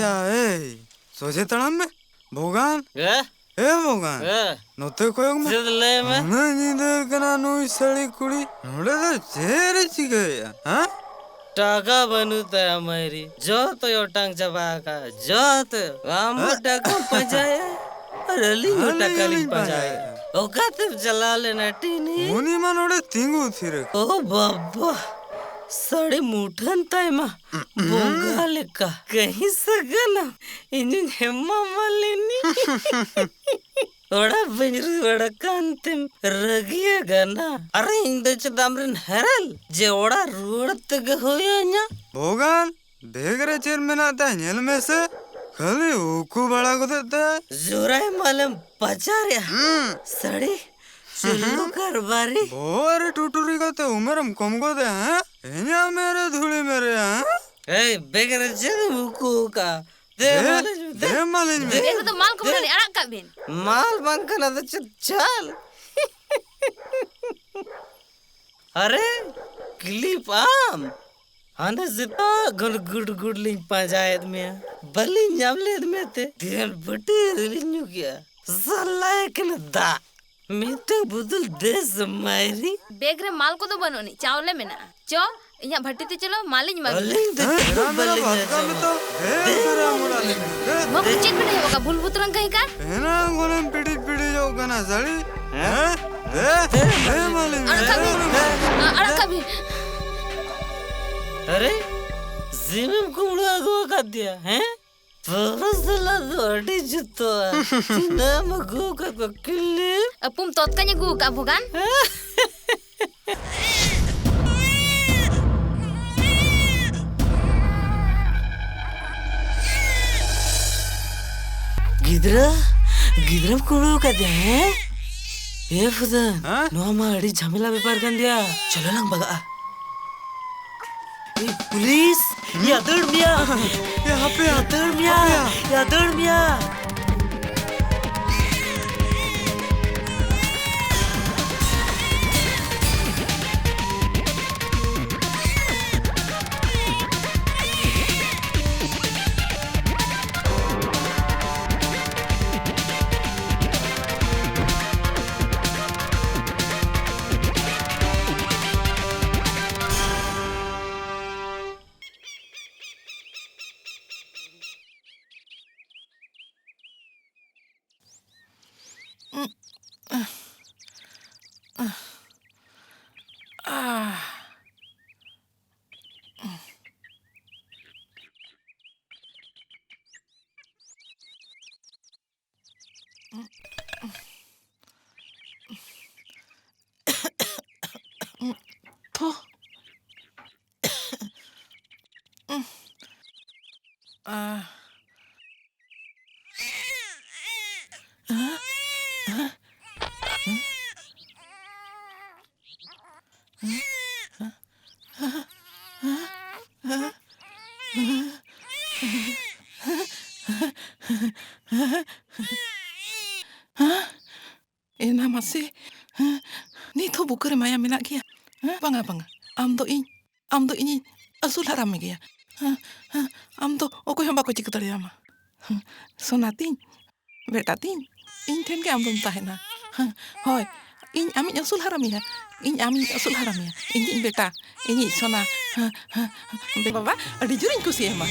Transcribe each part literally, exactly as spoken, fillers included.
ᱮᱭ, ᱥᱚᱡᱷᱮ ᱛᱟᱲᱟᱢ ᱢᱮ᱾ ᱵᱷᱚᱜᱟᱱ᱾ ᱮ? ᱮ ᱵᱷᱚᱜᱟᱱ᱾ ᱮ? ᱱᱚᱛᱮ ᱠᱚᱭᱚᱜ ᱢᱮ᱾ ᱪᱮᱫ ᱞᱟᱹᱭ ᱢᱮ? ᱩᱱᱟᱹᱜ ᱧᱤᱫᱟᱹ ᱠᱟᱱᱟ ᱱᱩᱭ ᱥᱟᱹᱲᱤ ᱠᱩᱲᱤ ᱱᱚᱰᱮ ᱫᱚ ᱪᱮᱫ ᱮ ᱪᱤᱠᱟᱹᱭᱮᱫᱼᱟ, ᱦᱮᱸ? ᱴᱟᱠᱟ ᱵᱟᱹᱱᱩᱜ ᱛᱟᱭᱟ ᱢᱟᱹᱭᱨᱤ, ᱡᱚᱛᱚᱭ ᱚᱴᱟᱝ ᱪᱟᱵᱟ ᱟᱠᱟᱫ, ᱡᱚᱛᱚ᱾ ᱟᱢ ᱦᱚᱸ ᱦᱮᱸ? ᱴᱟᱠᱟᱢ ᱯᱟᱸᱡᱟᱭᱟ ᱟᱨ ᱟᱹᱞᱤᱧ ᱦᱚᱸ ᱟᱹᱞᱤᱧ ᱴᱟᱠᱟ ᱞᱤᱧ ᱦᱚᱸᱞᱤᱧ ᱯᱟᱸᱡᱟᱭᱟ᱾ ᱯᱟᱸᱡᱟᱭᱟ᱾ ᱚᱠᱟᱛᱮᱢ ᱪᱟᱞᱟᱣ ᱞᱮᱱᱟ ᱴᱤᱱᱤ? ᱩᱱᱤ ᱢᱟ ᱱᱚᱰᱮ ᱛᱤᱸᱜᱩ ᱛᱷᱤᱨ ᱟᱠᱟᱱ᱾ ᱳ ᱵᱟᱵᱟ, ᱥᱟᱹᱲᱤ ᱢᱩᱴᱷᱟᱹᱱ ᱛᱟᱭᱢᱟ ᱵᱚᱸᱜᱟ ᱞᱮᱠᱟ᱾ ᱠᱟᱹᱦᱤ ᱥᱟᱹᱜᱟᱹᱱᱟ, ᱤᱧᱤᱧ ᱦᱮᱢᱟ ᱢᱟᱞᱤᱱᱤ᱾ ᱚᱲᱟᱜ ᱵᱟᱹᱧ ᱨᱩᱣᱟᱹᱲ ᱟᱠᱟᱱ ᱛᱮᱢ ᱨᱟᱹᱜᱤᱭᱟ ᱜᱟᱱᱟ? ᱟᱨᱮ, ᱤᱧ ᱫᱚ ᱪᱮᱫ ᱟᱢᱨᱮᱱ ᱦᱮᱨᱮᱞ ᱡᱮ ᱚᱲᱟᱜ ᱨᱩᱣᱟᱹᱲ ᱛᱮᱜᱮ ᱦᱩᱭᱟᱹᱧᱟ? ᱵᱷᱚᱜᱟᱱ, ᱵᱮᱜᱽ ᱨᱮ ᱪᱮᱫ ᱢᱮᱱᱟᱜ ᱛᱟᱭ ᱧᱮᱞ ᱢᱮᱥᱮ, ᱠᱷᱟᱹᱞᱤ ᱩᱠᱩ ᱵᱟᱲᱟ ᱜᱚᱫᱮᱫ ᱛᱟᱭ᱾ ᱡᱳᱨᱟᱭ ᱢᱟᱞᱮᱢ ᱯᱟᱪᱟᱨᱮᱜᱼᱟ᱾ ᱦᱩᱸ᱾ ᱥᱟᱹᱲᱤ, ᱪᱩᱞᱞᱩ ᱠᱟᱨᱵᱟᱨᱤ᱾ ᱵᱚᱦᱚᱜ ᱨᱮ ᱴᱩᱴᱩᱨᱤ ᱠᱟᱛᱮ ᱩᱢᱮᱨᱮᱢ ᱠᱚᱢ ᱜᱚᱫᱮᱜᱼᱟ, ᱦᱮᱸ? ᱤᱧᱟᱹᱜ ᱢᱮᱫ ᱨᱮ ᱫᱷᱩᱲᱤ ᱢᱮᱨᱮᱜᱼᱟ, ᱦᱮᱸ? ᱮᱭ, ᱵᱮᱜᱽ ᱨᱮ ᱪᱮᱫ ᱮᱢ ᱩᱠᱩ ᱟᱠᱟᱜᱼᱟ? ᱫᱮ, ᱫᱮ, ᱢᱟᱞᱤᱧ ᱢᱮ, ᱫᱮ᱾ ᱫᱮ ᱢᱟᱞᱤᱧ ᱢᱮ᱾ ᱫᱮ᱾ ᱵᱮᱜᱽ ᱨᱮᱫᱚ ᱢᱟᱞ ᱠᱚ ᱢᱮᱱᱟᱜᱼᱟ, ᱟᱲᱟᱜ ᱠᱟᱜ ᱵᱤᱱ᱾ ᱢᱟᱞ ᱵᱟᱝ ᱠᱟᱱᱟ ᱫᱚ ᱪᱮᱫ ᱪᱟᱞ? ᱟᱨᱮ, ᱠᱞᱤᱯ ᱟᱢ? ᱦᱟᱱᱮ ᱥᱮᱛᱟᱜ ᱠᱷᱚᱱ ᱜᱩᱰ ᱜᱩᱰ ᱞᱤᱧ ᱯᱟᱸᱡᱟᱭᱮᱫ ᱢᱮᱭᱟ, ᱵᱟᱹᱞᱤᱧ ᱧᱟᱢ ᱞᱮᱫ ᱢᱮᱛᱮ ᱛᱮᱦᱮᱧ ᱵᱟᱹᱴᱤ ᱨᱮᱞᱤᱧ ᱧᱩ ᱠᱮᱜᱼᱟ᱾ ᱥᱟᱞᱟᱭ ᱠᱟᱱᱟ ᱫᱟᱜ᱾ ᱢᱤᱫᱴᱟᱝ ᱵᱩᱫᱩᱞ ᱫᱮᱥ ᱢᱟᱭᱨᱤ᱾ ᱵᱮᱜᱽ ᱨᱮ ᱢᱟᱞ ᱠᱚᱫᱚ ᱵᱟᱹᱱᱩᱜ ᱟᱹᱱᱤᱡ, ᱪᱟᱣᱞᱮ ᱢᱮᱱᱟᱜᱼᱟ᱾ ᱪᱚ, ᱤᱧᱟᱜ ᱵᱷᱟᱹᱴᱤ ᱛᱮ ᱪᱚᱞᱚ, ᱢᱟᱞᱤᱧ ᱮᱢᱟ ᱢᱮᱭᱟ᱾ ᱟᱹᱞᱤᱧ ᱫᱚ ᱦᱮᱸ? ᱪᱮᱫ ᱦᱚᱸ ᱮᱨᱟ ᱢᱮᱨᱟ ᱵᱟᱹᱞᱤᱧ ᱵᱟᱫ ᱠᱟᱜ ᱢᱮ ᱟᱸᱡᱚᱢᱟ᱾ ᱛᱚ᱾ ᱦᱮᱸ, ᱫᱮ ᱩᱥᱟᱹᱨᱟ ᱢᱟᱞᱤᱧ ᱢᱚᱲᱟ ᱞᱮ ᱢᱮ᱾ ᱢᱮ᱾ ᱫᱮ᱾ ᱱᱚᱣᱟ ᱠᱚ ᱪᱮᱫ ᱵᱤᱱ ᱦᱮᱡ ᱟᱠᱟᱫ? ᱵᱷᱩᱞ ᱵᱷᱩᱛᱨᱟᱝ ᱠᱟᱹᱦᱤ ᱠᱟᱱ᱾ ᱮᱱᱟᱝ ᱠᱷᱚᱱᱮᱢ ᱯᱤᱴᱤᱡ ᱯᱤᱴᱤᱡᱚᱜ ᱠᱟᱱᱟ, ᱥᱟᱹᱲᱤ᱾ ᱦᱮᱸ? ᱦᱮᱸ? ᱫᱮ, ᱫᱮ, ᱫᱮ, ᱢᱟᱞᱤᱧ ᱢᱮ᱾ ᱟᱲᱟᱜ ᱠᱟᱜ ᱵᱤᱱ᱾ ᱫᱮ᱾ ᱟ-, ᱟᱲᱟᱜ ᱠᱟᱜ ᱵᱤᱱ᱾ ᱟᱨᱮ, ᱥᱤᱢᱮᱢ ᱠᱩᱢᱵᱽᱲᱩ ᱟᱹᱜᱩ ᱟᱠᱟᱫᱮᱭᱟ, ᱦᱮᱸ? ᱯᱟᱹᱣᱨᱟᱹ ᱥᱟᱞᱟᱜ ᱫᱚ ᱟᱹᱰᱤ ᱡᱩᱛᱚᱜᱼᱟ᱾ ᱛᱤᱱᱟᱹᱜ ᱮᱢ ᱟᱹᱜᱩ ᱟᱠᱟᱫ ᱠᱚᱣᱟ, ᱠᱤᱞᱤᱯ? ᱟᱹᱯᱩᱢ ᱛᱚᱛᱠᱟᱧ ᱟᱹᱜᱩ ᱟᱠᱟᱫᱼᱟ, ᱵᱷᱚᱜᱟᱱ᱾ ᱜᱤᱫᱽᱨᱟᱹ, ᱜᱤᱫᱽᱨᱟᱹᱢ ᱠᱩᱢᱵᱽᱲᱩ ᱟᱠᱟᱫᱮᱭᱟ, ᱦᱮᱸ? ᱮ ᱯᱷᱩᱫᱟᱹᱱ, ᱦᱮᱸ? ᱱᱚᱣᱟ ᱢᱟ ᱟᱹᱰᱤ ᱡᱷᱟᱢᱮᱞᱟ ᱵᱮᱯᱟᱨ ᱠᱟᱱ ᱜᱮᱭᱟ᱾ ᱪᱚᱞᱚ ᱞᱟᱝ ᱵᱟᱜᱟᱜᱼᱟ᱾ ᱮ, ᱯᱩᱞᱤᱥ! ᱦᱩᱸ? ᱭᱟ ᱫᱟᱹᱲ ᱢᱮᱭᱟ! ᱮ, ᱦᱟᱯᱮᱭᱟ, ᱭᱟ ᱫᱟᱹᱲ ᱢᱮᱭᱟ! ᱦᱟᱯᱮᱭᱟ᱾ ᱭᱟ ᱫᱟᱹᱲ ᱢᱮᱭᱟ! ᱟᱦ᱾ ᱮᱱᱟ ᱢᱟᱥᱮ, ᱱᱤᱛ ᱦᱚᱸ ᱵᱩᱠᱟᱹ ᱨᱮ ᱢᱟᱭᱟ ᱢᱮᱱᱟᱜ ᱜᱮᱭᱟ᱾ ᱵᱟᱝᱟ, ᱵᱟᱝᱟ, ᱟᱢ ᱫᱚ ᱤᱧ, ᱟᱢ ᱫᱚ ᱤᱧᱤᱧ ᱟᱹᱥᱩᱞ ᱦᱟᱨᱟ ᱢᱮᱜᱮᱭᱟ᱾ ᱟᱢ ᱫᱚ ᱚᱠᱚᱭ ᱦᱚᱸ ᱵᱟᱠᱚ ᱪᱤᱠᱟᱹ ᱫᱟᱲᱮᱭᱟᱢᱟ᱾ ᱥᱳᱱᱟ ᱛᱤᱧ, ᱵᱮᱴᱟ ᱛᱤᱧ, ᱤᱧ ᱴᱷᱮᱱ ᱜᱮ ᱟᱢ ᱫᱚᱢ ᱛᱟᱦᱮᱱᱟ᱾ ᱦᱳᱭ, ᱤᱧ ᱟᱢᱤᱧ ᱟᱹᱥᱩᱞ ᱦᱟᱨᱟ ᱢᱮᱭᱟ, ᱤᱧ ᱟᱢᱤᱧ ᱟᱹᱥᱩᱞ ᱦᱟᱨᱟ ᱢᱮᱭᱟ, ᱤᱧᱤᱡ ᱵᱮᱴᱟ, ᱤᱧᱤᱡ ᱥᱳᱱᱟ᱾ ᱵᱮ ᱵᱟᱵᱟ, ᱟᱹᱰᱤ ᱡᱳᱨᱤᱧ ᱠᱩᱥᱤᱭᱟᱢᱟ᱾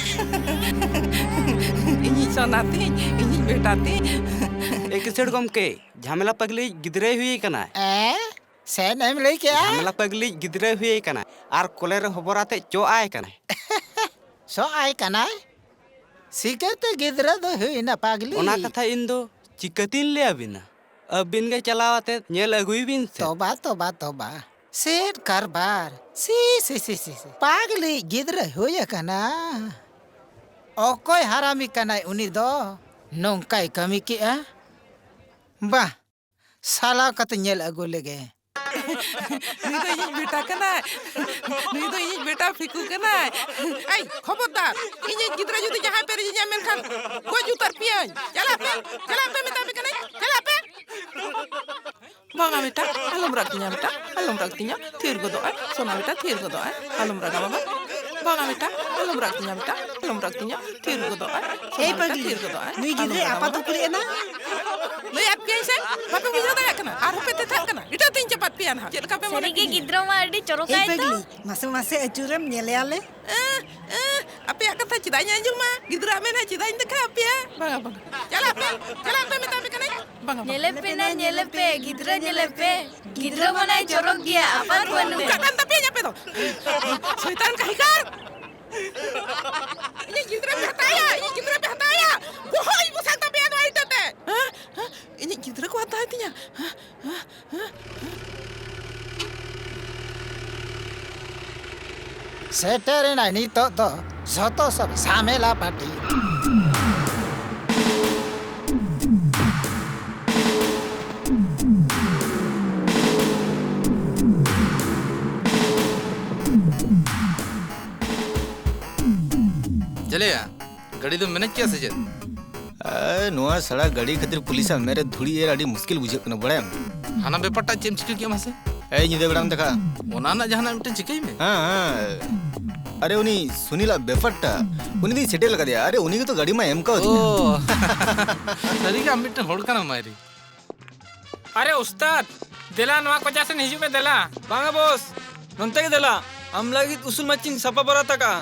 ᱤᱧᱤᱡ ᱥᱳᱱᱟ ᱛᱤᱧ, ᱤᱧᱤᱡ ᱵᱮᱴᱟ ᱛᱤᱧ᱾ ᱮ ᱠᱤᱥᱟᱹᱬ ᱜᱚᱢᱠᱮ, ᱡᱷᱟᱢᱮᱞᱟ ᱯᱟᱹᱜᱽᱞᱤ ᱜᱤᱫᱽᱨᱟᱹᱭ ᱦᱩᱭ ᱠᱟᱱᱟ᱾ ᱮ? ᱪᱮᱫ ᱮᱢ ᱞᱟᱹᱭ ᱠᱮᱜᱼᱟ? ᱡᱷᱟᱢᱮᱞᱟ ᱯᱟᱹᱜᱽᱞᱤ ᱜᱤᱫᱽᱨᱟᱹᱭ ᱦᱩᱭ ᱠᱟᱱᱟ ᱟᱨ ᱠᱚᱞᱮ ᱨᱮ ᱦᱚᱵᱚᱨ ᱟᱛᱮ ᱪᱚᱜ ᱟᱭ ᱠᱟᱱᱟᱭ᱾ ᱪᱚᱜ ᱟᱭ ᱠᱟᱱᱟᱭ? ᱪᱤᱠᱟᱹᱛᱮ ᱜᱤᱫᱽᱨᱟᱹ ᱫᱚ ᱦᱩᱭᱱᱟ ᱯᱟᱜᱽᱞᱤ? ᱚᱱᱟ ᱠᱟᱛᱷᱟ ᱤᱧ ᱫᱚ ᱪᱤᱠᱟᱹᱛᱤᱧ ᱞᱟᱹᱭ ᱟᱹᱵᱤᱱᱟ? ᱟᱹᱵᱤᱱ ᱜᱮ ᱪᱟᱞᱟᱣ ᱟᱛᱮ ᱧᱮᱞ ᱟᱹᱜᱩᱭ ᱵᱤᱱ ᱥᱮ᱾ ᱛᱚᱵᱟ, ᱛᱚᱵᱟ, ᱛᱚᱵᱟ᱾ ᱪᱮᱫ ᱠᱟᱨᱵᱟᱨ? ᱥᱤ, ᱥᱤ, ᱥᱤ, ᱥᱤ, ᱥᱤ᱾ ᱯᱟᱜᱽᱞᱤ ᱜᱤᱫᱽᱨᱟᱹ ᱦᱩᱭ ᱟᱠᱟᱱᱟ᱾ ᱚᱠᱚᱭ ᱦᱟᱨᱟᱢᱤ ᱠᱟᱱᱟᱭ ᱩᱱᱤ ᱫᱚ? ᱱᱚᱝᱠᱟᱭ ᱠᱟᱹᱢᱤ ᱠᱮᱜᱼᱟ? ᱵᱟᱦ, ᱪᱟᱞᱟᱣ ᱠᱟᱛᱮ ᱧᱮᱞ ᱟᱹᱜᱩ ᱞᱮᱜᱮ᱾ ᱱᱩᱭ ᱫᱚ ᱤᱧᱤᱡ ᱵᱮᱴᱟ ᱠᱟᱱᱟᱭ᱾ ᱱᱩᱭ ᱫᱚ ᱤᱧᱤᱡ ᱵᱮᱴᱟ ᱯᱷᱤᱠᱩ ᱠᱟᱱᱟᱭ᱾ ᱮᱭ, ᱠᱷᱚᱵᱚᱨᱫᱟᱨ! ᱤᱧᱤᱡ ᱜᱤᱫᱽᱨᱟᱹ ᱡᱩᱫᱤ ᱡᱟᱦᱟᱸᱭ ᱯᱮ ᱨᱮᱡᱤᱧᱟ, ᱢᱮᱱᱠᱷᱟᱱ ᱜᱚᱡ ᱩᱛᱟᱹᱨ ᱯᱮᱭᱟᱹᱧ᱾ ᱪᱟᱞᱟᱜ ᱯᱮ, ᱪᱟᱞᱟᱜ ᱯᱮ, ᱢᱮᱛᱟ ᱯᱮ ᱠᱟᱹᱱᱟᱹᱧ, ᱪᱟᱞᱟᱜ ᱯᱮ᱾ ᱵᱟᱝᱟ ᱵᱮᱴᱟ, ᱟᱞᱚᱢ ᱨᱟᱜ ᱛᱤᱧᱟ ᱵᱮᱴᱟ, ᱟᱞᱚᱢ ᱨᱟᱜ ᱛᱤᱧᱟ, ᱛᱷᱤᱨ ᱜᱚᱫᱚᱜ ᱟᱭ, ᱥᱳᱱᱟ ᱵᱮᱴᱟ, ᱛᱷᱤᱨ ᱜᱚᱫᱚᱜ ᱟᱭ, ᱟᱞᱚᱢ ᱨᱟᱜᱟ ᱵᱟᱵᱟ᱾ ᱵᱟᱝᱟ ᱵᱮᱴᱟ, ᱟᱞᱚᱢ ᱨᱟᱜ ᱛᱤᱧᱟ ᱵᱮᱴᱟ, ᱟᱞᱚᱢ ᱨᱟᱜ ᱛᱤᱧᱟ, ᱛᱷᱤᱨ ᱜᱚᱫᱚᱜ ᱟᱭ, ᱥᱳᱱᱟ ᱮᱭ ᱵᱮᱴᱟ, ᱯᱟᱜᱽᱞᱤ, ᱛᱷᱤᱨ ᱜᱚᱫᱚᱜ ᱟᱭ, ᱱᱩᱭ ᱟᱞᱚᱢ ᱜᱤᱫᱽᱨᱟᱹ ᱨᱟᱜᱟ ᱵᱟᱵᱟ᱾ ᱟᱯᱟᱛ ᱩᱠᱩᱨᱮ ᱮᱱᱟ? ᱞᱟᱹᱭ ᱟᱫ ᱯᱮᱭᱟᱹᱧ ᱥᱮ, ᱵᱟᱯᱮ ᱵᱩᱡᱷᱟᱹᱣ ᱫᱟᱲᱮᱭᱟᱜ ᱠᱟᱱᱟ? ᱟᱨᱦᱚᱸ ᱯᱮ ᱛᱮᱛᱷᱟᱜ ᱠᱟᱱᱟ? ᱮᱴᱟᱜ ᱛᱮᱧ ᱪᱟᱯᱟᱫ ᱯᱮᱭᱟ ᱱᱟᱦᱟᱜ, ᱪᱮᱫ ᱞᱮᱠᱟ ᱯᱮ ᱢᱚᱱᱮ ᱥᱟᱹᱨᱤᱜᱮ ᱠᱤᱫᱤᱧᱟ? ᱜᱤᱫᱽᱨᱟᱹ ᱢᱟ ᱟᱹᱰᱤ ᱮᱭ ᱪᱚᱨᱚᱠᱟᱭ ᱛᱚ᱾ ᱯᱟᱜᱽᱞᱤ, ᱢᱟᱥᱮ ᱢᱟᱥᱮ ᱟᱹᱪᱩᱨᱮᱢ ᱧᱮᱞᱮᱭᱟᱞᱮ᱾ ᱮᱸ, ᱮᱸ, ᱟᱯᱮᱭᱟᱜ ᱠᱟᱛᱷᱟ ᱪᱮᱫᱟᱜ ᱤᱧ ᱟᱸᱡᱚᱢᱟ? ᱜᱤᱫᱽᱨᱟᱹᱣᱟᱜ ᱢᱮᱫᱦᱟ ᱪᱮᱫᱟᱜ ᱤᱧ ᱫᱮᱠᱷᱟᱣ ᱟᱯᱮᱭᱟ? ᱵᱟᱝᱟ, ᱵᱟᱝᱟ᱾ ᱪᱟᱞᱟᱜ ᱯᱮ, ᱪᱟᱞᱟᱜ ᱯᱮ, ᱢᱮᱛᱟ ᱯᱮ ᱠᱟᱹᱱᱟᱹᱧ᱾ ᱵᱟᱝᱟ, ᱵᱟᱝᱟ᱾ ᱧᱮᱞᱮ ᱯᱮ ᱱᱟ, ᱧᱮᱞᱮ ᱯᱮ, ᱜᱤᱫᱽᱨᱟᱹ ᱧᱮᱞᱮ ᱯᱮ᱾ ᱜᱤᱫᱽᱨᱟᱹ ᱢᱟᱱᱟᱭ ᱪᱚᱨᱚᱠ ᱜᱮᱭᱟ, ᱟᱯᱟᱛ ᱵᱟᱹᱱᱩᱜ᱾ ᱚᱱᱠᱟᱜ ᱠᱟᱱ ᱛᱟᱯᱮᱭᱟᱹᱧ ᱟᱯᱮ ᱫᱚ᱾ ᱥᱚᱭᱛᱟᱱ ᱠᱟᱹᱦᱤᱠᱟᱨ! ᱤᱧᱤᱡ ᱜᱤᱫᱽᱨᱟᱹ ᱯᱮ ᱦᱟᱛᱟᱣᱮᱭᱟ, ᱤᱧᱤᱡ ᱜᱤᱫᱽᱨᱟᱹ ᱯᱮ ᱦᱟᱛᱟᱣᱮᱭᱟ᱾ ᱵᱚᱦᱚᱜ ᱤᱧ ᱵᱚᱥᱟᱜ ᱛᱟᱯᱮᱭᱟ ᱱᱚᱣᱟ ᱤᱴᱟᱹ ᱛᱮ᱾ ᱦᱮᱸ? ᱦᱮᱸ? ᱤᱧᱤᱡ ᱜᱤᱫᱽᱨᱟᱹ ᱠᱚ ᱦᱟᱛᱟᱣ ᱛᱤᱧᱟ? ᱦᱮᱸ? ᱦᱮᱸ? ᱦᱮᱸ? ᱥᱮᱴᱮᱨᱮᱱᱟᱭ ᱱᱤᱛᱚᱜ ᱫᱚ ᱡᱷᱚᱛᱚ ᱥᱚᱵ ᱡᱷᱟᱢᱮᱞᱟ ᱯᱟᱹᱴᱤ᱾ ᱡᱮᱞᱮᱭᱟ, ᱜᱟᱹᱰᱤ ᱫᱚᱢ ᱢᱮᱱᱮᱡ ᱠᱮᱭᱟ ᱥᱮ ᱪᱮᱫ? ᱮ, ᱱᱚᱣᱟ ᱥᱟᱲᱟ ᱜᱟᱹᱰᱤ ᱠᱷᱟᱹᱛᱤᱨ ᱯᱩᱞᱤᱥᱟᱜ ᱢᱮᱫ ᱨᱮ ᱫᱷᱩᱲᱤ ᱮᱨ ᱟᱹᱰᱤ ᱢᱩᱥᱠᱤᱞ ᱵᱩᱡᱷᱟᱹᱜ ᱠᱟᱱᱟ, ᱵᱟᱲᱟᱭᱟᱢ? ᱦᱟᱱᱟ ᱵᱮᱯᱟᱨᱴᱟ ᱪᱮᱫ ᱮᱢ ᱪᱤᱠᱟᱹ ᱠᱮᱜᱼᱟ ᱢᱟᱥᱮ? ᱮᱭ ᱧᱤᱫᱟᱹ ᱵᱮᱲᱟᱢ ᱫᱮᱠᱷᱟ᱾ ᱚᱱᱟ ᱨᱮᱱᱟᱜ ᱡᱟᱦᱟᱱᱟᱜ ᱢᱤᱫᱴᱮᱱ ᱪᱤᱠᱟᱹᱭ ᱢᱮ᱾ ᱦᱮᱸ, ᱦᱮᱸ᱾ ᱟᱨᱮ, ᱩᱱᱤ ᱥᱩᱱᱤᱞᱟᱜ ᱵᱮᱯᱟᱨᱴᱟ, ᱩᱱᱤ ᱫᱚᱧ ᱥᱮᱴᱮᱞ ᱟᱠᱟᱫᱮᱭᱟ᱾ ᱟᱨᱮ, ᱩᱱᱤ ᱜᱮᱛᱚ ᱜᱟᱹᱰᱤ ᱢᱟᱭ ᱮᱢ ᱠᱟᱣᱫᱤᱧᱟ᱾ ᱳ᱾ ᱥᱟᱹᱨᱤᱜᱮ ᱟᱢ ᱢᱤᱫᱴᱮᱱ ᱦᱚᱲ ᱠᱟᱱᱟᱢ, ᱢᱟᱭᱨᱤ᱾ ᱟᱨᱮ ᱩᱥᱛᱟᱫ, ᱫᱮᱞᱟ ᱱᱚᱣᱟ ᱠᱚᱪᱟ ᱥᱮᱱ ᱦᱤᱡᱩᱜ ᱢᱮ, ᱫᱮᱞᱟ᱾ ᱵᱟᱝᱟ ᱵᱚᱥ, ᱱᱚᱱᱛᱮ ᱜᱮ ᱫᱮᱞᱟ, ᱟᱢ ᱞᱟᱹᱜᱤᱫ ᱩᱥᱩᱞ ᱢᱟᱪᱤᱧ ᱥᱟᱯᱟ ᱵᱟᱨᱟ ᱛᱟᱠᱟ᱾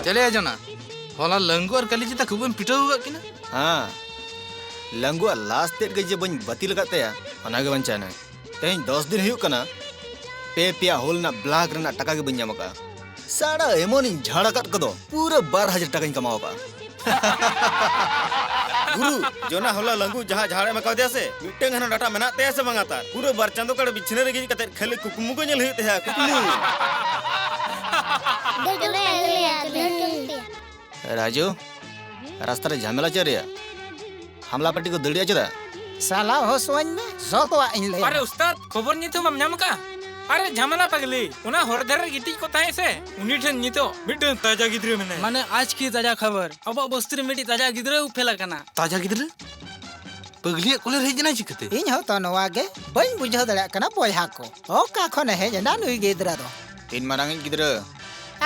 ᱪᱮᱞᱮ ᱟᱡᱚᱱᱟ, ᱦᱚᱞᱟ ᱞᱟᱹᱝᱜᱩ ᱟᱨ ᱠᱟᱹᱞᱤ ᱪᱮᱛᱟ ᱠᱷᱩᱵᱮᱢ ᱯᱤᱴᱟᱹᱣ ᱟᱠᱟᱫ ᱠᱤᱱᱟ? ᱦᱮᱸ, ᱞᱟᱹᱝᱜᱩᱣᱟᱜ ᱞᱟᱥ ᱛᱮᱫ ᱜᱮ ᱡᱮ ᱵᱟᱹᱧ ᱵᱟᱹᱛᱤᱞ ᱟᱠᱟᱫ ᱛᱟᱭᱟ, ᱚᱱᱟ ᱜᱮ ᱵᱟᱧᱪᱟᱣ ᱮᱱᱟ᱾ ᱛᱮᱦᱮᱧ ᱫᱚᱥ ᱫᱤᱱ ᱦᱩᱭᱩᱜ ᱠᱟᱱᱟ, ᱯᱮ ᱯᱮᱭᱟ ᱦᱳᱞ ᱨᱮᱱᱟᱜ ᱵᱞᱟᱠ ᱨᱮᱱᱟᱜ ᱴᱟᱠᱟ ᱜᱮ ᱵᱟᱹᱧ ᱧᱟᱢ ᱟᱠᱟᱫᱼᱟ᱾ ᱥᱟᱲᱟ ᱮᱢᱚᱱᱤᱧ ᱡᱷᱟᱲ ᱟᱠᱟᱫ ᱠᱚᱫᱚ, ᱯᱩᱨᱟᱹ ᱵᱟᱨ ᱦᱟᱡᱟᱨ ᱴᱟᱠᱟᱧ ᱠᱟᱢᱟᱣ ᱟᱠᱟᱫᱼᱟ᱾ ᱜᱩᱨᱩ, ᱡᱚᱱᱟ ᱦᱚᱞᱟ ᱞᱟᱹᱝᱜᱩ ᱡᱟᱦᱟᱸ ᱡᱷᱟᱲ ᱮᱢ ᱟᱠᱟᱣᱫᱮᱭᱟ ᱥᱮ, ᱢᱤᱫᱴᱟᱝ ᱦᱟᱱᱟ ᱰᱟᱴᱟ ᱢᱮᱱᱟᱜ ᱛᱟᱭᱟ ᱥᱮ ᱵᱟᱝᱟ ᱛᱟᱨ? ᱯᱩᱨᱟᱹ ᱵᱟᱨ ᱪᱟᱸᱫᱚ ᱠᱟᱲ ᱵᱤᱪᱷᱱᱟᱹ ᱨᱮ ᱜᱤᱧ ᱠᱟᱛᱮ ᱠᱷᱟᱹᱞᱤ ᱠᱩᱠᱢᱩ ᱜᱮ ᱧᱮᱞ ᱦᱩᱭᱩᱜ ᱛᱟᱭᱟ, ᱠᱩᱠᱢᱩ᱾ ᱫᱮᱞᱟ, ᱫᱮᱞᱟ, ᱫᱮᱞᱟ᱾ ᱨᱟᱡᱩ, ᱨᱟᱥᱛᱟ ᱨᱮ ᱡᱷᱟᱢᱮᱞᱟ ᱪᱮᱫ ᱨᱮᱭᱟᱜ? ᱦᱟᱢᱞᱟ ᱯᱟᱹᱴᱤ ᱠᱚ ᱫᱟᱹᱲ ᱮᱫᱼᱟ ᱪᱮᱫᱟᱜ? ᱥᱟᱞᱟ ᱦᱚᱥ ᱟᱹᱧ ᱢᱮ, ᱡᱚᱛᱚᱣᱟᱜ ᱤᱧ ᱞᱟᱹᱭᱟ᱾ ᱟᱨᱮ ᱩᱥᱛᱟᱫ, ᱠᱷᱚᱵᱚᱨ ᱱᱤᱛ ᱦᱚᱸ ᱵᱟᱢ ᱧᱟᱢ ᱟᱠᱟᱫᱼᱟ? ᱟᱨᱮ ᱡᱷᱟᱢᱮᱞᱟ ᱯᱟᱜᱽᱞᱤ, ᱚᱱᱟ ᱦᱚᱨ ᱫᱷᱟᱨᱮ ᱨᱮ ᱜᱤᱛᱤᱡ ᱠᱚ ᱛᱟᱦᱮᱸ ᱥᱮ, ᱩᱱᱤ ᱴᱷᱮᱱ ᱱᱤᱛᱚᱜ ᱢᱤᱫᱴᱟᱝ ᱛᱟᱡᱟ ᱜᱤᱫᱽᱨᱟᱹ ᱢᱮᱱᱟᱭᱟ᱾ ᱢᱟᱱᱮ ᱟᱡ ᱠᱤ ᱛᱟᱡᱟ ᱠᱷᱚᱵᱚᱨ? ᱟᱵᱚᱣᱟᱜ ᱵᱚᱥᱛᱤ ᱨᱮ ᱢᱤᱫᱴᱤᱡ ᱛᱟᱡᱟ ᱜᱤᱫᱽᱨᱟᱹ ᱩᱯᱮᱞ ᱟᱠᱟᱱᱟ᱾ ᱛᱟᱡᱟ ᱜᱤᱫᱽᱨᱟᱹ? ᱯᱟᱹᱜᱽᱞᱤᱭᱟᱜ ᱠᱚᱞᱮ ᱨᱮ ᱦᱮᱡ ᱮᱱᱟ ᱪᱤᱠᱟᱹᱛᱮ? ᱤᱧ ᱦᱚᱸ ᱛᱚ ᱱᱚᱣᱟ ᱜᱮ ᱵᱟᱹᱧ ᱵᱩᱡᱷᱟᱹᱣ ᱫᱟᱲᱮᱭᱟᱜ ᱠᱟᱱᱟ ᱵᱚᱭᱦᱟ ᱠᱚ, ᱚᱠᱟ ᱠᱷᱚᱱᱮ ᱦᱮᱡ ᱮᱱᱟ ᱱᱩᱭ ᱜᱤᱫᱽᱨᱟᱹ ᱫᱚ? ᱛᱤᱱ ᱢᱟᱨᱟᱝ ᱤᱡ ᱜᱤᱫᱽᱨᱟᱹ?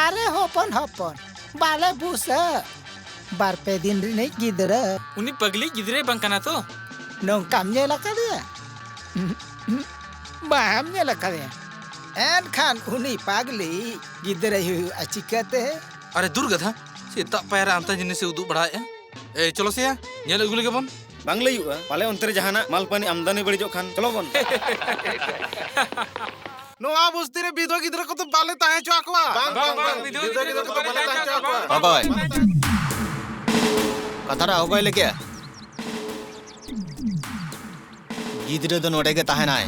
ᱟᱨᱮ ᱦᱚᱯᱚᱱ ᱦᱚᱯᱚᱱ, ᱵᱟᱞᱮ ᱵᱩᱥᱟᱹᱜ, ᱵᱟᱨ ᱯᱮ ᱫᱤᱱ ᱨᱤᱱᱤᱡ ᱜᱤᱫᱽᱨᱟᱹ᱾ ᱩᱱᱤ ᱯᱟᱹᱜᱽᱞᱤ ᱜᱤᱫᱽᱨᱟᱹᱭ ᱵᱟᱝ ᱠᱟᱱᱟ ᱛᱚ? ᱱᱚᱝᱠᱟᱢ ᱧᱮᱞ ᱟᱠᱟᱫᱮᱭᱟ? ᱵᱟᱢ ᱧᱮᱞ ᱟᱠᱟᱫᱮᱭᱟ? ᱮᱱᱠᱷᱟᱱ ᱩᱱᱤ ᱯᱟᱜᱽᱞᱤ ᱜᱤᱫᱽᱨᱟᱹᱭ ᱦᱩᱭᱩᱜᱼᱟ ᱪᱤᱠᱟᱹᱛᱮ? ᱟᱨᱮ ᱫᱩᱨ ᱜᱟᱫᱷᱟ, ᱥᱮᱛᱟᱜ ᱯᱟᱭᱟᱨ ᱨᱮ ᱟᱱᱛᱟ ᱡᱤᱱᱤᱥᱮ ᱩᱫᱩᱜ ᱵᱟᱲᱟᱭᱮᱫᱼᱟ᱾ ᱮᱭ ᱪᱚᱞᱚ ᱥᱮᱭᱟ, ᱧᱮᱞ ᱟᱹᱜᱩ ᱞᱮᱜᱮ ᱵᱚᱱ᱾ ᱵᱟᱝ ᱞᱟᱹᱭᱩᱜᱼᱟ, ᱯᱟᱞᱮ ᱚᱱᱛᱮ ᱨᱮ ᱡᱟᱦᱟᱱᱟᱜ ᱢᱟᱞ ᱯᱟᱹᱱᱤ ᱟᱢᱫᱟᱱᱤ ᱵᱟᱹᱲᱤᱡᱚᱜ ᱠᱷᱟᱱ᱾ ᱪᱚᱞᱚ ᱵᱚᱱ᱾ ᱱᱚᱣᱟ ᱵᱚᱥᱛᱤ ᱨᱮ ᱵᱤᱫᱷᱣᱟ ᱜᱤᱫᱽᱨᱟᱹ ᱠᱚᱫᱚ ᱵᱟᱞᱮ ᱛᱟᱦᱮᱸ ᱦᱚᱪᱚ ᱟᱠᱚᱣᱟ᱾ ᱵᱟᱝ, ᱵᱟᱝ, ᱵᱟᱝ, ᱵᱤᱫᱷᱣᱟ ᱜᱤᱫᱽᱨᱟᱹ ᱠᱚᱫᱚ ᱵᱟᱞᱮ ᱛᱟᱦᱮᱸ ᱦᱚᱪᱚ ᱟᱠᱚᱣᱟ᱾ ᱚᱠᱚᱭ? ᱠᱟᱛᱷᱟ ᱨᱮ ᱚᱠᱚᱭ ᱞᱟᱹᱭ ᱠᱮᱜᱼᱟ? ᱜᱤᱫᱽᱨᱟᱹ ᱫᱚ ᱱᱚᱰᱮ ᱜᱮ ᱛᱟᱦᱮᱱᱟᱭ᱾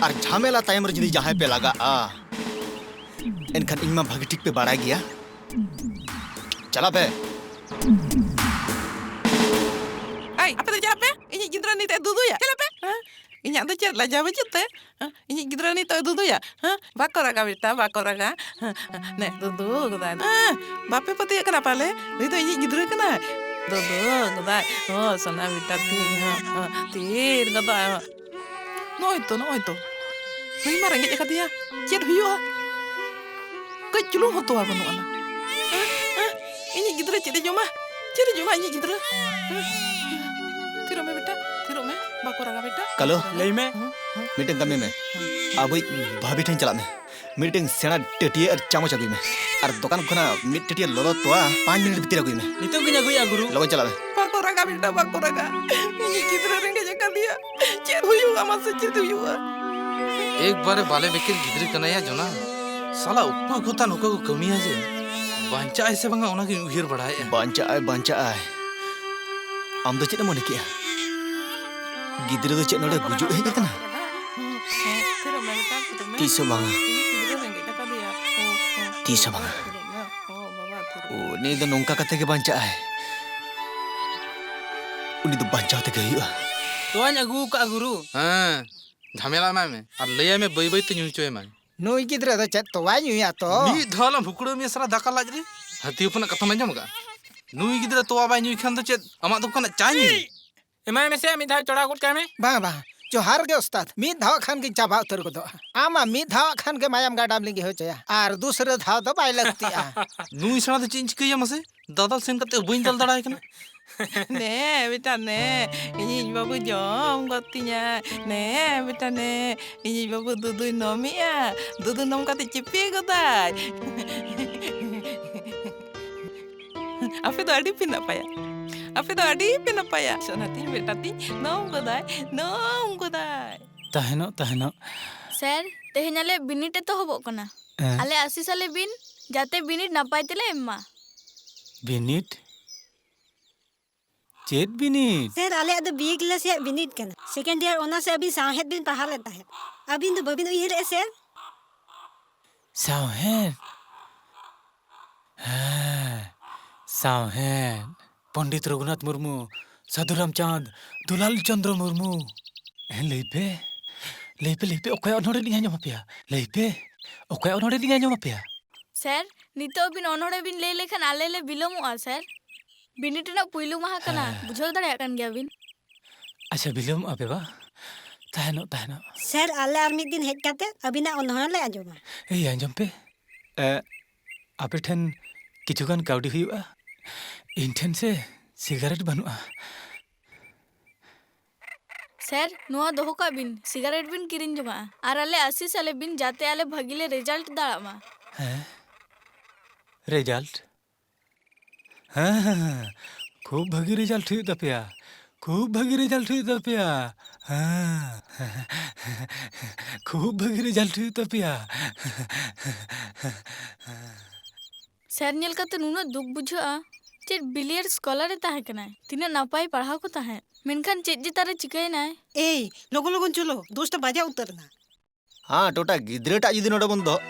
ᱟᱨ ᱡᱷᱟᱢᱮᱞᱟ ᱛᱟᱭᱚᱢ ᱨᱮ ᱡᱩᱫᱤ ᱡᱟᱦᱟᱸᱭ ᱯᱮ ᱞᱟᱜᱟᱜᱼᱟ, ᱮᱱᱠᱷᱟᱱ ᱤᱧ ᱢᱟ ᱵᱷᱟᱹᱜᱤ ᱴᱷᱤᱠ ᱯᱮ ᱵᱟᱲᱟᱭ ᱜᱮᱭᱟ᱾ ᱪᱟᱞᱟᱜ ᱯᱮ᱾ ᱮᱭ, ᱟᱯᱮ ᱫᱚ ᱪᱟᱞᱟᱜ ᱯᱮ᱾ ᱤᱧᱤᱡ ᱜᱤᱫᱽᱨᱟᱹ ᱱᱤᱛ ᱮ ᱫᱩᱫᱩᱭᱟ᱾ ᱪᱟᱞᱟᱜ ᱯᱮ᱾ ᱦᱮᱸ? ᱤᱧᱟᱜ ᱫᱚ ᱪᱮᱫ ᱞᱟᱡᱟᱣ ᱵᱟᱹᱪᱩᱜ ᱛᱮ? ᱦᱮᱸ? ᱤᱧᱤᱡ ᱜᱤᱫᱽᱨᱟᱹ ᱱᱤᱛ ᱮ ᱫᱩᱫᱩᱭᱟ᱾ ᱦᱮᱸ? ᱵᱟᱠᱚ ᱨᱟᱜᱟ ᱵᱮᱴᱟ, ᱵᱟᱠᱚ ᱨᱟᱜᱟ᱾ ᱦᱮᱸ? ᱱᱮ, ᱫᱩᱫᱩ ᱠᱟᱫᱟᱭ᱾ ᱦᱮᱸ? ᱵᱟᱯᱮ ᱯᱟᱹᱛᱭᱟᱹᱜ ᱠᱟᱱᱟ ᱯᱟᱞᱮ? ᱱᱩᱭ ᱫᱚ ᱤᱧᱤᱡ ᱜᱤᱫᱽᱨᱟᱹ ᱠᱟᱱᱟᱭ᱾ ᱫᱩᱫᱩ ᱠᱟᱫᱟᱭ᱾ ᱚ, ᱥᱚᱱᱟ ᱵᱮᱴᱟ ᱛᱤᱧ᱾ ᱦᱮᱸ, ᱦᱮᱸ, ᱛᱷᱤᱨ ᱜᱚᱫᱚᱜ ᱟᱭ᱾ ᱱᱚᱜᱼᱚᱭ ᱛᱚ, ᱱᱚᱜᱼᱚᱭ ᱛᱚ᱾ ᱱᱩᱭ ᱢᱟ ᱨᱮᱸᱜᱮᱡ ᱟᱠᱟᱫᱮᱭᱟ᱾ ᱪᱮᱫ ᱦᱩᱭᱩᱜᱼᱟ? ᱠᱟᱹᱡ ᱪᱩᱞᱩᱝ ᱦᱚᱸ ᱛᱚᱣᱟ ᱵᱟᱹᱱᱩᱜ ᱟᱱᱟ᱾ ᱦᱮᱸ? ᱦᱮᱸ? ᱤᱧᱤᱡ ᱜᱤᱫᱽᱨᱟᱹ ᱪᱮᱫ ᱮ ᱡᱚᱢᱟ? ᱪᱮᱫ ᱮ ᱡᱚᱢᱟ ᱤᱧᱤᱡ ᱜᱤᱫᱽᱨᱟᱹ? ᱦᱮᱸ? ᱛᱷᱤᱨᱚᱜ ᱢᱮ ᱵᱮᱴᱟ, ᱛᱷᱤᱨᱚᱜ ᱢᱮ᱾ ᱵᱟᱠᱚ ᱨᱟᱜᱟ ᱵᱮᱴᱟ᱾ ᱠᱟᱞᱳ, ᱞᱟᱹᱭ ᱢᱮ᱾ ᱦᱮᱸ? ᱦᱮᱸ? ᱢᱤᱫᱴᱮᱱ ᱠᱟᱹᱢᱤ ᱢᱮ᱾ ᱦᱮᱸ? ᱟᱵᱚᱭᱤᱡ ᱵᱷᱟᱵᱤ ᱴᱷᱮᱱ ᱪᱟᱞᱟᱜ ᱢᱮ᱾ ᱢᱤᱫᱴᱮᱱ ᱥᱮᱬᱟ ᱴᱟᱹᱴᱭᱟᱹ ᱟᱨ ᱪᱟᱢᱚᱪ ᱟᱹᱜᱩᱭ ᱢᱮ᱾ ᱟᱨ ᱫᱚᱠᱟᱱ ᱠᱷᱚᱱᱟᱜ ᱢᱤᱫ ᱴᱟᱹᱴᱭᱟᱹ ᱞᱚᱞᱚ ᱛᱚᱣᱟ ᱯᱟᱸᱪ ᱢᱤᱱᱤᱴ ᱵᱷᱤᱛᱤᱨ ᱟᱹᱜᱩᱭ ᱢᱮ᱾ ᱱᱤᱛᱚᱜ ᱜᱤᱧ ᱟᱹᱜᱩᱭᱟ, ᱜᱩᱨᱩ᱾ ᱞᱚᱜᱚᱱ ᱪᱟᱞᱟᱜ ᱢᱮ᱾ ᱵᱟᱠᱚ ᱨᱟᱜᱟ ᱵᱮᱴᱟ, ᱵᱟᱠᱚ ᱨᱟᱜᱟ᱾ ᱤᱧᱤᱡ ᱜᱤᱫᱽᱨᱟᱹ ᱨᱮᱸᱜᱮᱡ ᱟᱠᱟᱫᱮᱭᱟ᱾ ᱪᱮᱫ ᱦᱩᱭᱩᱜᱼᱟ ᱢᱟᱥᱮ, ᱪᱮᱫ ᱦᱩᱭᱩᱜᱼᱟ? ᱮᱠᱵᱟᱨᱮ ᱵᱟᱞᱮ ᱵᱮᱠᱮᱞ ᱜᱤᱫᱽᱨᱟᱹ ᱠᱟᱱᱟᱭᱟ ᱡᱚᱱᱟ᱾ ᱥᱟᱞᱟ ᱩᱠᱩ ᱩᱠᱩ ᱛᱟᱱ ᱚᱠᱟ ᱠᱚ ᱠᱟᱹᱢᱤᱭᱟ ᱡᱮ᱾ ᱵᱟᱧᱪᱟᱜ ᱟᱭ ᱥᱮ ᱵᱟᱝᱟ ᱚᱱᱟᱜᱤᱧ ᱩᱭᱦᱟᱹᱨ ᱵᱟᱲᱟᱭᱮᱫᱼᱟ᱾ ᱵᱟᱧᱪᱟᱜ ᱟᱭ, ᱵᱟᱧᱪᱟᱜ ᱟᱭ᱾ ᱟᱢ ᱫᱚ ᱪᱮᱫ ᱮᱢ ᱢᱚᱱᱮ ᱠᱮᱜᱼᱟ? ᱜᱤᱫᱽᱨᱟᱹ ᱫᱚ ᱪᱮᱫ ᱱᱚᱰᱮ ᱜᱩᱡᱩᱜ ᱦᱮᱡ ᱟᱠᱟᱱᱟ? ᱛᱤᱥ ᱦᱚᱸ ᱵᱟᱝᱟ᱾ ᱛᱤᱥ ᱦᱚᱸ ᱵᱟᱝᱟ᱾ ᱩᱱᱤ ᱫᱚ ᱱᱚᱝᱠᱟ ᱠᱟᱛᱮ ᱜᱮ ᱵᱟᱧᱪᱟᱜ ᱟᱭ᱾ ᱩᱱᱤ ᱫᱚ ᱵᱟᱧᱪᱟᱣ ᱛᱮᱜᱮ ᱦᱩᱭᱩᱜᱼᱟ᱾ ᱛᱚᱣᱟᱧ ᱟᱹᱜᱩ ᱟᱠᱟᱫᱼᱟ, ᱜᱩᱨᱩ᱾ ᱦᱮᱸ, ᱡᱷᱟᱢᱮᱞᱟ ᱮᱢᱟᱭ ᱢᱮ ᱟᱨ ᱞᱟᱹᱭᱟᱭ ᱢᱮ ᱵᱟᱹᱭ ᱵᱟᱹᱭ ᱛᱮ ᱧᱩ ᱦᱚᱪᱚᱭᱮᱢᱟᱭ᱾ ᱱᱩᱭ ᱜᱤᱫᱽᱨᱟᱹ ᱫᱚ ᱪᱮᱫ ᱛᱚᱣᱟᱭ ᱧᱩᱭᱟ ᱛᱚ? ᱢᱤᱫ ᱫᱷᱟᱣ ᱞᱟᱝ ᱵᱷᱩᱠᱲᱟᱹᱣ ᱢᱮᱭᱟ ᱥᱟᱞᱟ ᱫᱟᱠᱟ ᱞᱟᱡ ᱨᱮ᱾ ᱦᱟᱹᱛᱤ ᱦᱚᱯᱚᱱᱟᱜ ᱠᱟᱛᱷᱟᱢ ᱟᱸᱡᱚᱢ ᱟᱠᱟᱫᱼᱟ? ᱱᱩᱭ ᱜᱤᱫᱽᱨᱟᱹ ᱛᱚᱣᱟ ᱵᱟᱭ ᱧᱩᱭ ᱠᱷᱟᱱ ᱫᱚ ᱪᱮᱫ ᱟᱢᱟᱜ ᱫᱚᱠᱟᱱᱟᱜ ᱪᱟᱭ ᱧᱩᱭᱟ? ᱮᱢᱟᱭ ᱢᱮᱥᱮ, ᱢᱤᱫ ᱫᱷᱟᱣ ᱪᱚᱲᱟᱣ ᱜᱚᱫ ᱠᱟᱭ ᱢᱮ᱾ ᱵᱟᱝ, ᱵᱟᱝ, ᱡᱚᱦᱟᱨ ᱜᱮ ᱩᱥᱛᱟᱫ᱾ ᱢᱤᱫ ᱫᱷᱟᱣ ᱠᱷᱟᱱ ᱜᱤᱧ ᱪᱟᱵᱟ ᱩᱛᱟᱹᱨ ᱜᱚᱫᱚᱜᱼᱟ᱾ ᱟᱢᱟᱜ ᱢᱤᱫ ᱫᱷᱟᱣ ᱠᱷᱟᱱ ᱜᱮ ᱢᱟᱭᱟᱢ ᱜᱟᱰᱟᱢ ᱞᱤᱸᱜᱤ ᱦᱚᱪᱚᱭᱟ, ᱟᱨ ᱫᱩᱥᱨᱟᱹ ᱫᱷᱟᱣ ᱫᱚ ᱵᱟᱭ ᱞᱟᱹᱠᱛᱤᱜᱼᱟ᱾ ᱱᱩᱭ ᱥᱮᱬᱟ ᱫᱚ ᱪᱮᱫ ᱤᱧ ᱪᱤᱠᱟᱹᱭᱟ ᱢᱟᱥᱮ? ᱫᱟᱫᱟᱞ ᱥᱮᱱ ᱠᱟᱛᱮ ᱵᱟᱹᱧ ᱫᱟᱞ ᱫᱟᱲᱮᱭᱟᱭ ᱠᱟᱱᱟ᱾ ᱱᱮ ᱵᱮᱴᱟ ᱱᱮ, ᱤᱧᱤᱡ ᱵᱟᱹᱵᱩ ᱡᱚᱢ ᱜᱚᱫ ᱛᱤᱧᱟᱭ᱾ ᱱᱮ ᱵᱮᱴᱟ ᱱᱮ, ᱤᱧᱤᱡ ᱵᱟᱹᱵᱩ ᱫᱩᱫᱩᱭ ᱱᱚᱢᱮᱜᱼᱟ᱾ ᱫᱩᱫᱩ ᱱᱚᱢ ᱠᱟᱛᱮ ᱪᱤᱯᱤ ᱜᱚᱫᱟᱭ᱾ ᱟᱯᱮ ᱫᱚ ᱟᱹᱰᱤ ᱯᱮ ᱱᱟᱯᱟᱭᱟ, ᱟᱯᱮ ᱫᱚ ᱟᱹᱰᱤ ᱯᱮ ᱱᱟᱯᱟᱭᱟ᱾ ᱥᱚᱱᱟ ᱛᱤᱧ ᱵᱮᱴᱟ ᱛᱤᱧ ᱱᱚᱢ ᱜᱚᱫᱟᱭ, ᱱᱚᱢ ᱜᱚᱫᱟᱭ᱾ ᱛᱟᱦᱮᱱᱚᱜ, ᱛᱟᱦᱮᱱᱚᱜ᱾ ᱥᱮᱨ, ᱛᱮᱦᱮᱧ ᱟᱞᱮ ᱵᱤᱱᱤᱰ ᱮᱛᱚᱦᱚᱵᱚᱜ ᱠᱟᱱᱟ᱾ ᱦᱮᱸ᱾ ᱟᱞᱮ ᱟᱹᱥᱤ ᱥᱟᱞᱮ ᱵᱤᱱ, ᱡᱟᱛᱮ ᱵᱤᱱᱤᱰ ᱱᱟᱯᱟᱭ ᱛᱮᱞᱮ ᱮᱢ ᱢᱟ᱾ ᱵᱤᱱᱤᱰ? ᱪᱮᱫ ᱵᱤᱱᱤᱰ? ᱥᱮᱨ, ᱟᱞᱮᱭᱟᱜ ᱫᱚ ᱵᱤ ᱮ ᱠᱞᱟᱥ ᱨᱮᱭᱟᱜ ᱵᱤᱱᱤᱰ ᱠᱟᱱᱟ᱾ ᱥᱮᱠᱮᱱᱰ ᱤᱭᱟᱨ ᱚᱱᱟᱨᱥ ᱨᱮ ᱟᱹᱵᱤᱱ ᱥᱟᱶᱦᱮᱫ ᱵᱤᱱ ᱯᱟᱲᱦᱟᱣ ᱞᱮᱫ ᱛᱟᱦᱮᱸᱫ᱾ ᱟᱹᱵᱤᱱ ᱫᱚ ᱵᱟᱹᱵᱤᱱ ᱩᱭᱦᱟᱹᱨᱮᱫᱼᱟ, ᱥᱮᱨ? ᱥᱟᱶᱦᱮᱫ? ᱦᱮᱸ, ᱥᱟᱶᱦᱮᱫ᱾ ᱯᱚᱱᱰᱤᱛ ᱨᱚᱜᱷᱩᱱᱟᱛᱷ ᱢᱩᱨᱢᱩ, ᱥᱟᱹᱫᱷᱩ ᱨᱟᱢᱪᱟᱸᱫᱽ, ᱫᱩᱞᱟᱞ ᱪᱚᱸᱫᱽᱨᱚ ᱢᱩᱨᱢᱩ᱾ ᱦᱮᱸ, ᱞᱟᱹᱭ ᱯᱮ, ᱞᱟᱹᱭ ᱯᱮ, ᱞᱟᱹᱭ ᱯᱮ, ᱚᱠᱚᱭᱟᱜ ᱚᱱᱚᱬᱦᱮ ᱞᱤᱧ ᱟᱸᱡᱚᱢ ᱟᱯᱮᱭᱟ? ᱞᱟᱹᱭ ᱯᱮ, ᱚᱠᱚᱭᱟᱜ ᱚᱱᱚᱬᱦᱮ ᱞᱤᱧ ᱟᱸᱡᱚᱢ ᱟᱯᱮᱭᱟ? ᱥᱮᱨ, ᱱᱤᱛᱚᱜ ᱟᱹᱵᱤᱱ ᱚᱱᱚᱬᱦᱮ ᱵᱤᱱ ᱞᱟᱹᱭ ᱞᱮᱠᱷᱟᱱ ᱟᱞᱮ ᱞᱮ ᱵᱤᱞᱚᱢᱚᱜᱼᱟ, ᱥᱮᱨ᱾ ᱵᱤᱱᱤᱰ ᱨᱮᱱᱟᱜ ᱯᱩᱭᱞᱩ ᱢᱟᱦᱟ ᱠᱟᱱᱟ, ᱦᱮᱸ᱾ ᱵᱩᱡᱷᱟᱹᱣ ᱫᱟᱲᱮᱭᱟᱜ ᱠᱟᱱ ᱜᱮᱭᱟᱵᱤᱱ᱾ ᱟᱪᱪᱷᱟ, ᱵᱤᱞᱚᱢᱚᱜᱼᱟ ᱯᱮ ᱵᱟ? ᱛᱟᱦᱮᱱᱚᱜ, ᱛᱟᱦᱮᱱᱚᱜ᱾ ᱥᱮᱨ, ᱟᱞᱮ ᱟᱨ ᱢᱤᱫ ᱫᱤᱱ ᱦᱮᱡ ᱠᱟᱛᱮ ᱟᱹᱵᱤᱱᱟᱜ ᱚᱱᱚᱬᱦᱮ ᱞᱮ ᱟᱸᱡᱚᱢᱟ᱾ ᱮᱭ, ᱟᱸᱡᱚᱢ ᱯᱮ᱾ ᱮ, ᱟᱯᱮ ᱴᱷᱮᱱ ᱠᱤᱪᱷᱩ ᱜᱟᱱ ᱠᱟᱹᱣᱰᱤ ᱦᱩᱭᱩᱜᱼᱟ? ᱤᱧ ᱴᱷᱮᱱ ᱥᱮ ᱥᱤᱜᱟᱨᱮᱴ ᱵᱟᱹᱱᱩᱜᱼᱟ᱾ ᱥᱮᱨ, ᱱᱚᱣᱟ ᱫᱚᱦᱚ ᱠᱟᱜ ᱵᱤᱱ, ᱥᱤᱜᱟᱨᱮᱴ ᱵᱤᱱ ᱠᱤᱨᱤᱧ ᱡᱚᱝᱟᱜᱼᱟ᱾ ᱟᱨ ᱟᱞᱮ ᱟᱥᱤᱥ ᱟᱞᱮ ᱵᱤᱱ, ᱡᱟᱛᱮ ᱟᱞᱮ ᱵᱷᱟᱹᱜᱤ ᱞᱮ ᱨᱮᱡᱟᱞᱴ ᱫᱟᱲᱮᱭᱟᱜ ᱢᱟ᱾ ᱦᱮᱸ? ᱨᱮᱡᱟᱞᱴ? ᱦᱮᱸ, ᱦᱮᱸ, ᱦᱮᱸ, ᱠᱷᱩᱵ ᱵᱷᱟᱹᱜᱤ ᱨᱮᱡᱟᱞᱴ ᱦᱩᱭᱩᱜ ᱛᱟᱯᱮᱭᱟ, ᱠᱷᱩᱵ ᱵᱷᱟᱹᱜᱤ ᱨᱮᱡᱟᱞᱴ ᱦᱩᱭᱩᱜ ᱛᱟᱯᱮᱭᱟ᱾ ᱦᱮᱸ, ᱠᱷᱩᱵ ᱵᱷᱟᱹᱜᱤ ᱨᱮᱡᱟᱞᱴ ᱦᱩᱭᱩᱜ ᱛᱟᱯᱮᱭᱟ᱾ ᱥᱮᱨ ᱧᱮᱞ ᱠᱟᱛᱮ ᱱᱩᱱᱟᱹᱜ ᱫᱩᱠ ᱵᱩᱡᱷᱟᱹᱜᱼᱟ᱾ ᱪᱮᱫ ᱵᱤᱞᱤᱭᱟᱨ ᱥᱠᱚᱞᱟᱨ ᱮ ᱛᱟᱦᱮᱸ ᱠᱟᱱᱟᱭ, ᱛᱤᱱᱟᱹᱜ ᱱᱟᱯᱟᱭ ᱯᱟᱲᱦᱟᱣ ᱠᱚ ᱛᱟᱦᱮᱸᱫ, ᱢᱮᱱᱠᱷᱟᱱ ᱪᱮᱫ ᱡᱮ ᱛᱟᱨᱮ ᱪᱤᱠᱟᱹᱭᱮᱱᱟᱭ᱾ ᱮᱭ, ᱞᱚᱜᱚᱱ ᱞᱚᱜᱚᱱ ᱪᱚᱞᱚ, ᱫᱚᱥᱴᱟ ᱵᱟᱡᱟᱣ ᱩᱛᱟᱹᱨ ᱮᱱᱟ᱾ ᱦᱮᱸ, ᱴᱚᱴᱟ ᱜᱤᱫᱽᱨᱟᱹᱴᱟᱜ ᱡᱩᱫᱤ ᱱᱚᱰᱮ ᱵᱚᱱ ᱫᱚᱦᱚ᱾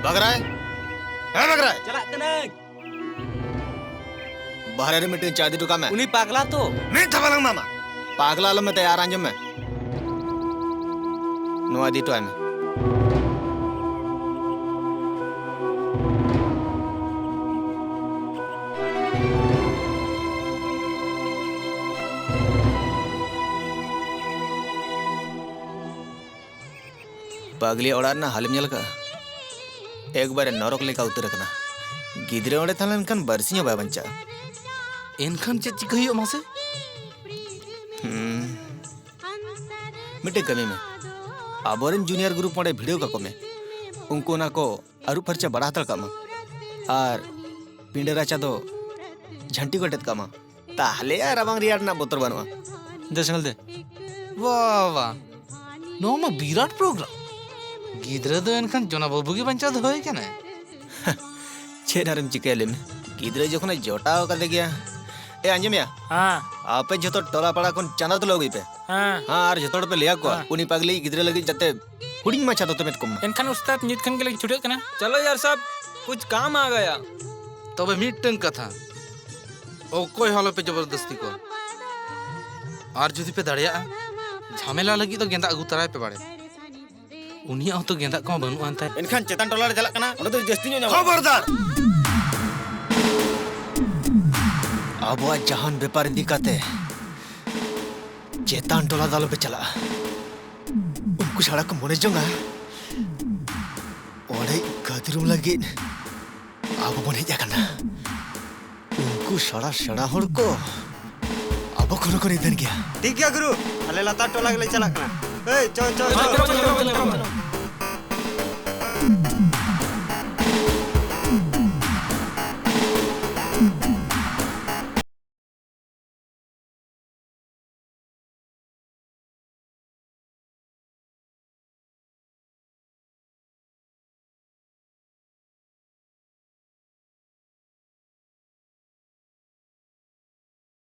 ᱵᱟᱜᱽᱨᱟᱭ, ᱦᱮᱸ ᱵᱟᱜᱽᱨᱟᱭ᱾ ᱪᱟᱞᱟᱜ ᱠᱟᱹᱱᱟᱹᱧ᱾ ᱵᱟᱦᱨᱮ ᱨᱮ ᱢᱤᱫᱴᱮᱱ ᱪᱟ ᱤᱫᱤ ᱦᱚᱴᱚ ᱠᱟᱜ ᱢᱮ᱾ ᱩᱱᱤ ᱯᱟᱜᱽᱞᱟ ᱛᱚ᱾ ᱢᱤᱫ ᱫᱷᱟᱣ ᱵᱟᱞᱟᱝ ᱮᱢᱟᱢᱟ᱾ ᱯᱟᱜᱽᱞᱟ ᱟᱞᱚᱢ ᱢᱮᱛᱟᱭᱟ, ᱟᱨ ᱟᱸᱡᱚᱢ ᱢᱮ, ᱱᱚᱣᱟ ᱤᱫᱤ ᱦᱚᱴᱚ ᱟᱭ ᱢᱮ᱾ ᱯᱟᱜᱽᱞᱤ ᱚᱲᱟᱜ ᱨᱮᱱᱟᱜ ᱦᱟᱞᱮᱢ ᱧᱮᱞ ᱟᱠᱟᱫᱼᱟ? ᱮᱠᱵᱟᱨᱮ ᱱᱚᱨᱚᱠ ᱞᱮᱠᱟ ᱩᱛᱟᱹᱨ ᱟᱠᱟᱱᱟ᱾ ᱜᱤᱫᱽᱨᱟᱹ ᱚᱸᱰᱮ ᱛᱟᱦᱮᱸ ᱞᱮᱱᱠᱷᱟᱱ ᱵᱟᱨᱥᱤᱧ ᱦᱚᱸ ᱵᱟᱭ ᱵᱟᱧᱪᱟᱜᱼᱟ᱾ ᱮᱱᱠᱷᱟᱱ ᱪᱮᱫ ᱪᱤᱠᱟᱹ ᱦᱩᱭᱩᱜᱼᱟ ᱢᱟᱥᱮ? ᱦᱩᱸ᱾ ᱢᱤᱫᱴᱮᱱ ᱠᱟᱹᱢᱤ ᱢᱮ, ᱟᱵᱚᱨᱮᱱ ᱡᱩᱱᱤᱭᱟᱨ ᱜᱨᱩᱯ ᱚᱸᱰᱮ ᱵᱷᱤᱲᱟᱹᱣ ᱠᱟᱠᱚ ᱢᱮ᱾ ᱩᱱᱠᱩ ᱚᱱᱟ ᱠᱚ ᱟᱹᱨᱩᱵ ᱯᱷᱟᱨᱪᱟ ᱵᱟᱲᱟ ᱦᱟᱛᱟᱲ ᱠᱟᱜ ᱢᱟ᱾ ᱟᱨ ᱯᱤᱸᱰᱟᱹ ᱨᱟᱪᱟ ᱫᱚ ᱡᱷᱟᱹᱱᱴᱤ ᱠᱚ ᱮᱴᱮᱫ ᱠᱟᱜ ᱢᱟ᱾ ᱛᱟᱦᱞᱮ ᱟᱨ ᱨᱟᱵᱟᱝ ᱨᱮᱭᱟᱲ ᱨᱮᱱᱟᱜ ᱵᱚᱛᱚᱨ ᱵᱟᱹᱱᱩᱜᱼᱟ᱾ ᱫᱮ ᱥᱮᱸᱜᱮᱞ ᱫᱮ᱾ ᱵᱟ ᱵᱟ, ᱱᱚᱣᱟ ᱢᱟ ᱵᱤᱨᱟᱴ ᱯᱨᱳᱜᱨᱟᱢ᱾ ᱜᱤᱫᱽᱨᱟᱹ ᱫᱚ ᱮᱱᱠᱷᱟᱱ ᱡᱚᱱᱟ ᱵᱟᱹᱵᱩ ᱜᱮ ᱵᱟᱧᱪᱟᱣ ᱫᱚᱦᱚᱭ ᱠᱟᱱᱟᱭ᱾ ᱪᱮᱫ ᱟᱨᱮᱢ ᱪᱤᱠᱟᱹᱭᱟ ᱞᱟᱹᱭ ᱢᱮ? ᱜᱤᱫᱽᱨᱟᱹ ᱡᱚᱠᱷᱚᱱᱮ ᱡᱚᱴᱟᱣ ᱠᱟᱫᱮ ᱜᱮᱭᱟ᱾ ᱮ, ᱟᱸᱡᱚᱢᱮᱭᱟ? ᱦᱮᱸ᱾ ᱟᱯᱮ ᱡᱷᱚᱛᱚ ᱴᱚᱞᱟ ᱯᱟᱲᱟ ᱠᱷᱚᱱ ᱪᱟᱸᱫᱟ ᱛᱩᱞᱟᱹᱣ ᱟᱹᱜᱩᱭ ᱯᱮ᱾ ᱦᱮᱸ᱾ ᱦᱮᱸ, ᱟᱨ ᱡᱷᱚᱛᱚ ᱦᱚᱲ ᱯᱮ ᱞᱟᱹᱭ ᱟᱠᱚᱣᱟ, ᱦᱮᱸ᱾ ᱩᱱᱤ ᱯᱟᱜᱽᱞᱤ ᱜᱤᱫᱽᱨᱟᱹ ᱞᱟᱹᱜᱤᱫ ᱡᱟᱛᱮ ᱦᱩᱰᱤᱧ ᱢᱟᱪᱷᱟ ᱫᱚᱛᱚ ᱢᱮᱫ ᱠᱚᱢ ᱢᱟ᱾ ᱮᱱᱠᱷᱟᱱ ᱩᱥᱛᱟᱫ ᱱᱤᱛ ᱠᱷᱚᱱ ᱜᱮᱞᱮ ᱪᱷᱩᱴᱟᱹᱜ ᱠᱟᱱᱟ᱾ ᱪᱚᱞᱚ ᱭᱟᱨ ᱥᱟᱵ, ᱠᱩᱪ ᱠᱟᱢ ᱟ ᱜᱟᱭᱟ᱾ ᱛᱚᱵᱮ ᱢᱤᱫᱴᱟᱝ ᱠᱟᱛᱷᱟ, ᱚᱠᱚᱭ ᱦᱚᱸ ᱟᱞᱚᱯᱮ ᱡᱚᱵᱚᱨᱫᱚᱥᱛᱤ ᱠᱚᱣᱟ᱾ ᱟᱨ ᱡᱩᱫᱤ ᱯᱮ ᱫᱟᱲᱮᱭᱟᱜᱼᱟ, ᱡᱷᱟᱢᱮᱞᱟ ᱞᱟᱹᱜᱤᱫ ᱫᱚ ᱜᱮᱸᱫᱟᱜ ᱟᱹᱜᱩ ᱛᱟᱨᱟᱭ ᱯᱮ ᱵᱟᱲᱮ᱾ ᱩᱱᱤᱭᱟᱜ ᱦᱚᱸᱛᱚ ᱜᱮᱸᱫᱟᱜ ᱠᱚᱢᱟ ᱵᱟᱹᱱᱩᱜ ᱟᱱ ᱛᱟᱭ᱾ ᱮᱱᱠᱷᱟᱱ ᱪᱮᱛᱟᱱ ᱴᱚᱞᱟ ᱞᱮ ᱪᱟᱞᱟᱜ ᱠᱟᱱᱟ, ᱚᱸᱰᱮ ᱫᱚ ᱡᱟᱹᱥᱛᱤ ᱧᱚᱜ ᱧᱟᱢᱚᱜᱼᱟ᱾ ᱠᱷᱚᱵᱚᱨᱫᱟᱨ! ᱟᱵᱚᱣᱟᱜ ᱡᱟᱦᱟᱱ ᱵᱮᱯᱟᱨ ᱤᱫᱤ ᱠᱟᱛᱮ ᱪᱮᱛᱟᱱ ᱴᱚᱞᱟ ᱫᱚ ᱟᱞᱚᱯᱮ ᱪᱟᱞᱟᱜᱼᱟ᱾ ᱩᱱᱠᱩ ᱥᱟᱲᱟ ᱠᱚ ᱢᱚᱱᱮ ᱡᱚᱝᱟ, ᱚᱸᱰᱮ ᱜᱟᱫᱨᱩᱢ ᱞᱟᱹᱜᱤᱫ ᱟᱵᱚ ᱵᱚᱱ ᱦᱮᱡ ᱟᱠᱟᱱᱟ᱾ ᱩᱱᱠᱩ ᱥᱟᱲᱟ ᱥᱮᱬᱟ ᱦᱚᱲ ᱠᱚ ᱟᱵᱚ ᱠᱷᱚᱱ ᱦᱚᱸᱠᱚ ᱱᱤᱫᱷᱟᱹᱱ ᱜᱮᱭᱟ᱾ ᱴᱷᱤᱠ ᱜᱮᱭᱟ ᱜᱩᱨᱩ, ᱟᱞᱮ ᱞᱟᱛᱟᱨ ᱴᱚᱞᱟ ᱜᱮᱞᱮ ᱪᱟᱞᱟᱜ ᱠᱟᱱᱟ᱾ ᱮᱭ, ᱪᱚ, ᱪᱚ, ᱪᱚ᱾